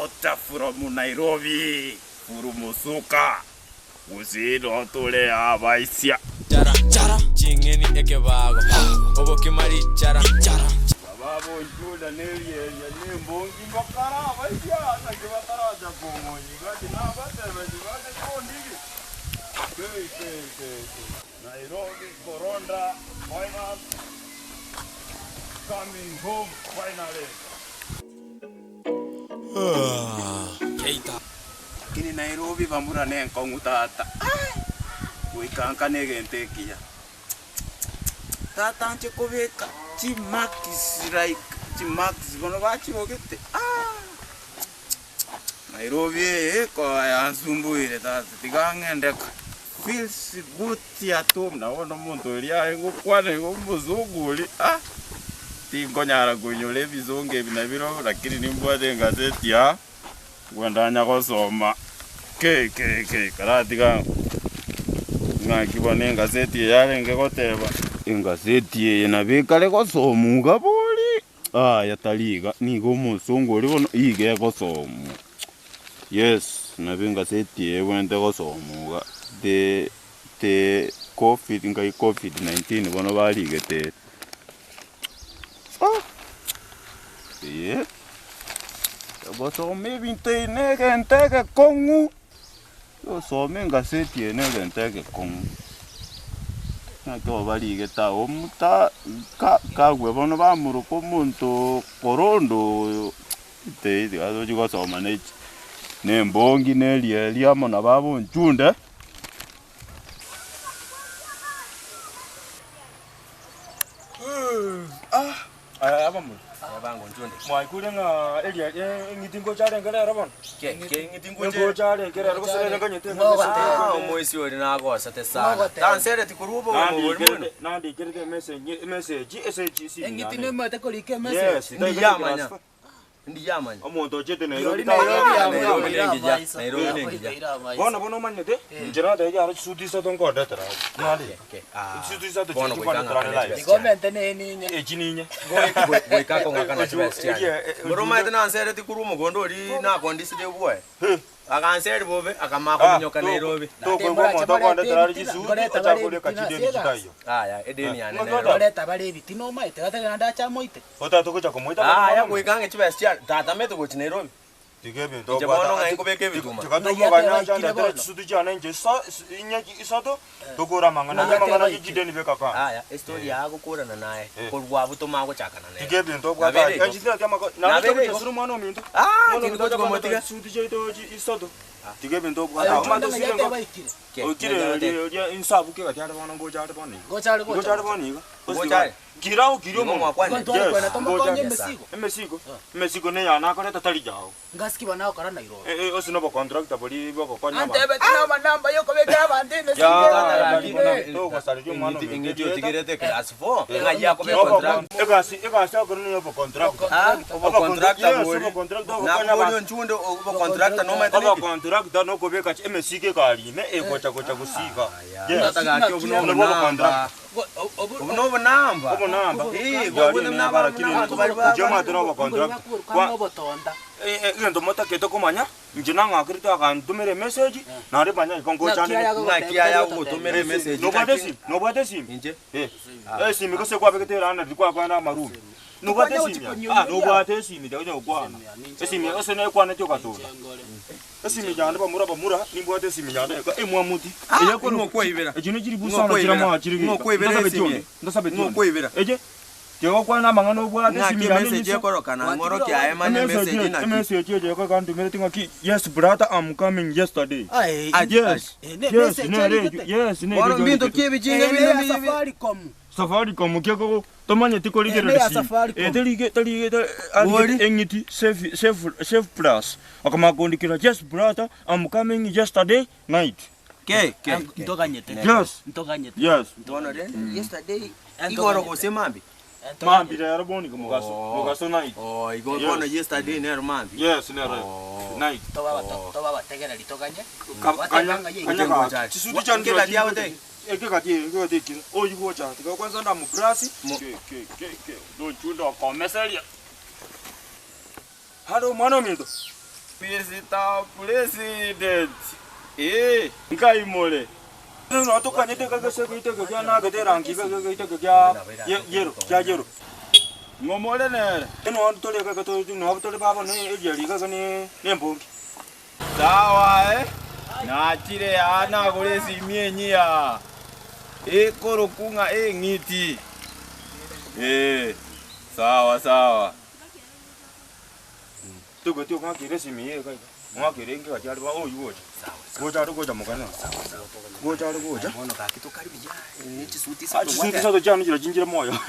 Reporter from Nairobi, Furumusuka, Gusii notore abaisia. Chara, chara, ching'eni ekebago, obokima richara, chara. Baba bonchunda nerieria nembongi mbakara abaisia naki bataracha kong'onya iga ati nabatebeti bache kondigi. Kei kei kei kei. Nairobi Coronda virus coming home finally. Lakini Nairobi bamura nenkong'u tata aye goika nka negento ekiya tata nche kobeka chimarks like chimarks bono bachirogete aah Nairobi eye ekoba yansumbuire tata tiga ng'ende ka. Feels good at home na bono omonto oria aye ngokwana igo omosongo oria ah tinkonyara koinyora ebisongo ebi nabirobio lakini nimbwate engazeti aa. Ngwendanya gosoma kei kei kei karatiga ng'aki bono engazeti eye yarenge goteba. Engazeti eye nabo ekare gosomwa iga bori, aya tari iga, nigo omosongo oria bono iga egosomwa. Yes, nabo engazeti eye ebwenerete gosomwa iga, the the covid nkai covid 19 bono barigete ere. Ee, gosoma ebinto ebi na egento egekong'u, gosoma engaseti eye na egento egekong'u. Naki obarigete agwo omonto ka kagwe bono bamoroka omonto korondo oyo tei tiga tochia gosoma na echi na embongi na erieri amo na baba onchunde. Aya abamura, mwaigure ng'a eria eng'iti ngocha arenge rero bono? Ngocha arenge rero gose rero nkanyete Ah, omoisia oria nagosete sana. Tansereti korwa obogima obori mono. Nandikerete emessage emessage ase esimi Eng'iti yane. nemate korika emessage. Yes, taigete Ndiyamanya. class. Ndiyamanya. Omonto ochete Nairobi Riori Nairobi taonya- amo Nairobi amoira nengiya, amaiso. Nairobi Amo nengiya. ikaira amaiso. Bono bono omanyete, inche natebia aro chisuti isato nkondetera agwo. Nande? Chisuti isato Bono chiria goika chikwandetera ng'akane live. chibesa Igo omente neninye. Echi ninye. Goika akong'akana chibesa chiane. Eria, eh, Mboro omanyete nansereti korwa omogondo oria nakondisire obwoye. He. Aganseri bobe, akamaka kominyoka Nairobi. Tokoigwa omonto okondetera are chisuti ochake koreka chideni chitaiyo. Aya, edeni yane Ng'aki nero. oteba? Oreta bare ebitina omaete gatari naende ache amoite. Otagete gocha komoita Aya, bono? goika ang'e chibesa chiane, tatamete gochia Nairobi. Tiga ebinto Inche obwate bono ng'ai ati- nkobeka ebituma. Tiga Ng'ai tokomoganya ateba ache aikire andetere bono. chisuti chiane inche isa inye isato tokore amang'ana Ng'ai aria amang'ana ateba aye aikire. chideni beka kando. Aya, estori yaye gokorana naye, Eh. korwa abwo tomanye gochakana nere. Tiga ebinto obwate Nabere aye. igo. Enchi tinati amako naende Nabere igo. togochia sura omwana ominto. Ah, Omwana tindi ominto gochi acha komotiga. kondetera chisuti chiaito chi isato. Tiga ebinto obwate Aye, aye. Omanyete Ng'ai osire ateba ngo aikire. Ke, okire ng'ai oria ateba. oria insabuke gati are bono ngocha are bono iga. Ngocha are gocha Ngocha are gocha. bono iga. Ngocha are. Kira okire Igo omonwa. mwakwanire. Igo ntware Yes, kwena tomokonye ngocha. emesigo. Emesigo, emesigo neyane akoreta tari yao. Ngasiki bono agokora Nairobi. Eh, eh, ase nobocontractor boria bogokonya abanto. Antebeti namanamba yokobekera abanto emesigo. Ya, Gaki, bono togosareria omwana Eng'iti ominto eng'iti erieta. otigerete class 4, ng'ai akobe Nobo- contract. Egasi egasi akore niyo obocontractor. Ah, obocontractor Yes, bori. obocontractor ogokonya Nakobori abanto. onchunde obocontractor nomanyete niki? Obocontractor nokobeka emesigo egari ime egocha gocha gosiga. Yes. Tata gaki obu Obo nobonamba. nobocontractor. Obu nobonamba. Obonamba. Eh, Gari gobuna ene barakire abantu bari ba- Inche omanyete nobocontractor. Kwa- Obotonda. Egento motakete komanya, inche nang'akerete agantomera emessage, naende manya igo ngocha Naki aya nere. Ng'aki aya agogotomera emessage, Nobwate naki- esimi? Nobwate esimi? Inche? Eh, esimi gose kwabegete erana riria kwakwana amarumi. Nobwate esimi ya? Ah, nobwate esimi tiga onya gokwana. Esimi ase nekwaneti ogatonda. Esimi yane bamura bamura, nimbwate esimi yane eka emwamuti. Eye Ng'o okwaibera? Echi ne chiribu Ng'o sana chira okwaibera? mwachire Ng'o okwaibera Ndasabeti esimi onde, eye? ndasabeti Ng'o onde. okwaibera? Eche, tiga gokwana amang'ana obwate Ng'aki esimi yane emessage nyisa. ekorokana ng'oroki aye manye emessage naki. Emessage eche ekantumerete ng'aki, yes brother I'm coming yesterday. Aye, Aye, Yes, Eh, ne yes, message nere arigete. yes, nere Bono ejo mbinto arigete. ki ebichinga Eh, binde ne ya mbi- Safaricom. Safaricom ki ekogo tomanyeti Eh, korigereria ne ya simu. Safaricom. Eh, terige terige Bori. arigete eng'iti safe safe safe plus akamanya kondikera yes brother I'm coming yesterday night. Ke, ke, Ah, ke. Ntoganyete. Yes. Ntoganyete. Yes. Bono rende yesterday Ntoganyete. igoro gose mambi. Mambi rero bono igo mogaso Oh. mogaso night. Oh, igo Yes. bono yesterday nero mambi. Yes nero Oh. night. Tobabategereri toganye. Ka- Kanya kanya Ngocha. ga chisuti chane Nke gati yao te? Eke gati eke gati eke oyi gocha tiga kwanza nda mugrasi. Ke ke ke ke dochunda okomeseria. Haro omwana ominto. Mister President, ee, nkai more? Noo tokanyete iga gese geito eke kia nagete erangi iga iga geito eke kia ye yellow kia yellow. Ng'o more nere? Noo tore iga iga tore noo tore baba ne erieri iga iga ne embongi. Sawa eh, nachire aa nagore esimi enyia ekorokwa ng'a eng'iti. Ee, sawa sawa. Togoti ong'akere esimi eye iga iga, ong'akere enke gati aria oywo gocha, gocha are gocha mokane oo, gocha are gocha. Bono gaki tokari buya, ne chisuti Ah, isato chisuti gwateba. isato chiane chiria chinchire moyo, Chire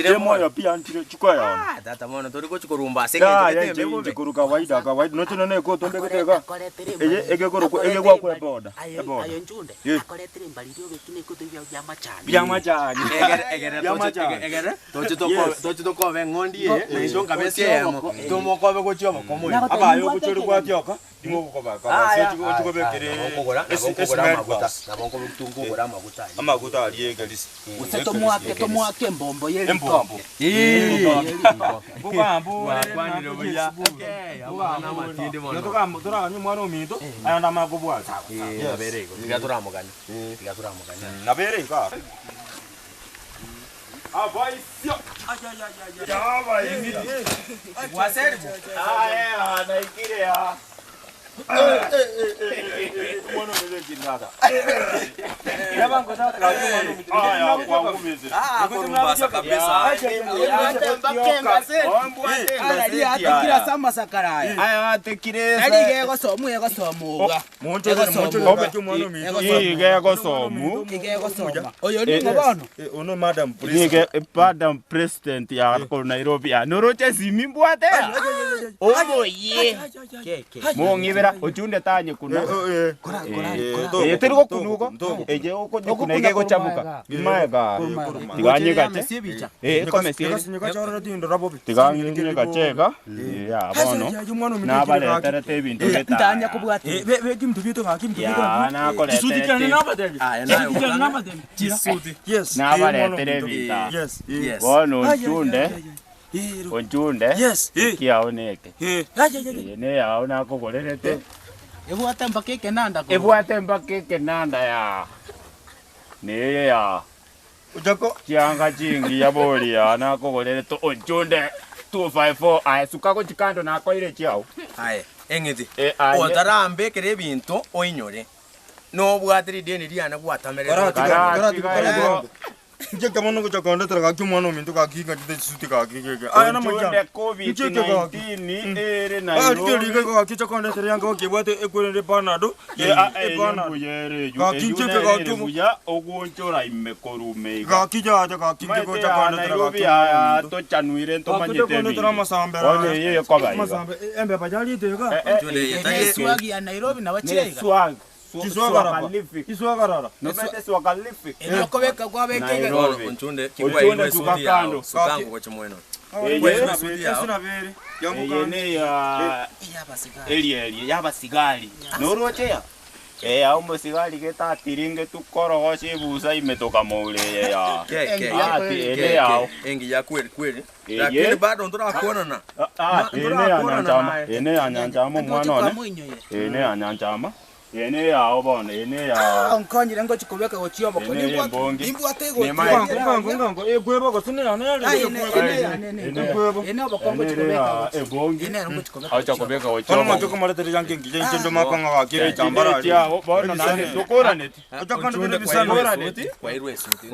chire moyo? moyo pi yaani chire chikoyana. Ah, tata bono tori gochi korumba ase eng'encho Yaya gete inche embe bobe. inche korwa kawaida kawaida noche nonye na ekoto mbegete iga, eye egekorokwa egegwakwa eboda, eboda. Aye Njunde, Eh. akoretire embariri obekine ekoto ebiao bia amachani. Bia amachani. Egere egere Bia toche amachani. egere toche tokobe toche tokobe eng'ondi eye na intwe nkabe ase eyemo tomokobe gochia obokomo oyo. Abaye ogochia ore gwatioka, nigo ogokoba Aya, ase ochikobekere nabo nkogora nabo nkogora amaguta nabo nkogora amaguta ayio. amaguta aria ekerisi. Gose tomoake tomoake embombo ye Embombo. ritoke. Gwakwanire buya. Amang'ana amatindi mono. Toraganye omwana ominto aye amanye kobwata. Eh, nabere igo tiga toramogani tiga toramogani. Nabere iga. Abaisio! Aye, naikire aa. Aya, kwangumizire. Ah, korumbasa kabisa. Ombwate engaseti aya. ase amasakara aya. Aya atekire Nari iga egosomu egosomuga. Iga egosomu. Iga egosoma. Oyo ning'o bono? Ono madam president. Nige madam president ya korwa Nairobi ya noroche esimi mbwate ya. Omoyie. Mong'ibera ochunde tanye kuna. Eh, teri gokunugo. Eye okonyekuna iga egochabuka. Maega. Tiga nyekache. Eh, ekomesi ere. Tiga nyekache iga. Ya bono. Nabareterete ebinto Ntanya getaya. kobwate. Ya nakoreterete. Aya nayo gotanga. Chisuti. Nabaretere ebinto. Yes. Bono onchunde. Onchunde. Ekiao neke. Eye neyao nakogorerete. Ebwate mpaka ekenanda korwa. Ebwate mpaka ekenanda ya. Neye ya. Chianga chingiya bori ya nakogorerete onchunde 254 aye suka gochi kando nakoire chiao. Aye, eng'iti. Eh, aye. Otarambekere ebinto oinyore. Nobwate rideni riane gwatamerete. Karatiga igo. Onchunde COVID-19 ere Nairobi. Eh, ah, eh, mbuya ere eyu. Eyu nere ere buya ogoonchora ime korume iga. Maete ya Nairobi aya tochanuire ntomanyete ebinto. Bono eye ekoba iga. Eh, eh, Onchunde eye tari Eswag ya Nairobi nabo ne chire iga. swag. Swagalifik. Nomete swagalifik. Erio okobeka kwabeka iga. Nairobi. Bono onchunde Onchunde kigwairwe suka esuti yao. kando. Sukango gochi mweno. Eye Kwairwe esuti yao. eye ne ya erieri y'abasigari. Noroche ya? Eh, ao omosigari getatiringe tukorogosha ebusa ime tokamoura eye ya. Ke ke. Ah, ti Ke, ene ke. yao. Engiya kweli kweli. Eye. Lakini bado ntorakonana. Ah, ah, Ma- ene ya ntorakorana nyanchama. naye. Ene ya nyanchama omwana one. Moinyoye. Ene ya nyanchama. Ene yao bono, ene ya Onkonyire ngochi kobeka gochia oboko. Ene y'embongi. Nimbwate Nemaete. Ene oboko ngochi ene kobeka ya gochia. ebongi. Ene ngochi kobeka. Acha kobeka gochia oboko. Chiao, bono naende tokoraneti. Onchunde kwairwe esuti. Kwairwe esuti.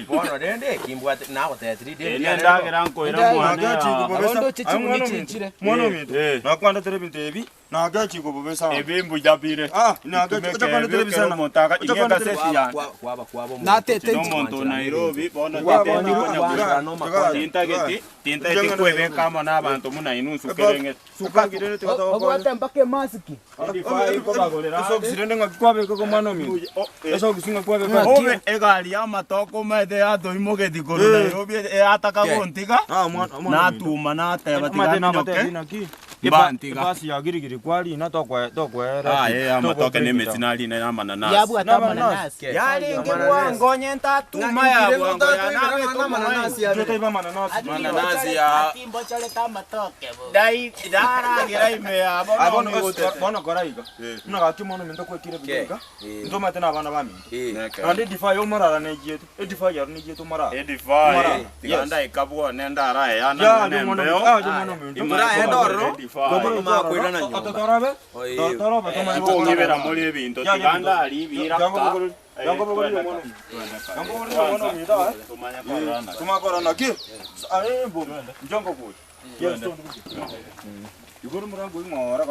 Bono rende kimbwate nagoteti rideni Ene riane. ndagera nkoira mwana ya. mwana ominto Eh. nakwandetera ebinto ebi nagachika obobe sana Ebi mbuya bire. Ah, nagachika Ekero omonto aka- inye egaseti yane. Kwaba kwaba Natete Nomonto Nairobi bono Kwaba tinteti kwaba konya no makwana. tintageti tintageti kwebeka amo n'abanto muna inwe nsukereng'ete. Obwate mpaka emasiki. esogisi ng'aki kwabekako mwana ominto esogisi ng'aki kwabekako Obe egari y'amatoko omanyete yatoimogeti korwa Nairobi eyataka gontiga natuma nateba tiga minyoke. Mbantiga. Ebasi ya girigiri kwarina tokwe tokwera. Aye amatoke nemesi narina ya amananasi. Yabwate amananasi. Yarenge bwango nyenta tuma ya bwango ya nabe Amananasi abere. Totaiba amananasi. Mananasi ya Timbochorete amatoke bo. dai daragira ime ya Ah, bono bono migotete. bono kora iga. Buna gaki mono minto kwekire biga. Eh. Ntomate na abana baminto. Eh. Naende edifai omorara nejiete. Edifai yaro nejiete omorara. Edify Yes. tiganda ikabwone ndara yana Ya jo mono nembeo. ah jo mono minto. Turaenda ororo. Edify. na nyomba. Totorabe. Oye. Totorabe tomanye. Ikong'ibera muri ebinto Ya, ya, tiganda aribira Yango bogori. Yango bogori mono. Yango bogori mono minto. eh. Tumanya korana. Tumakorana ki? Aye bo. Njongo kuja. Yes. Igoro murango ing'ora.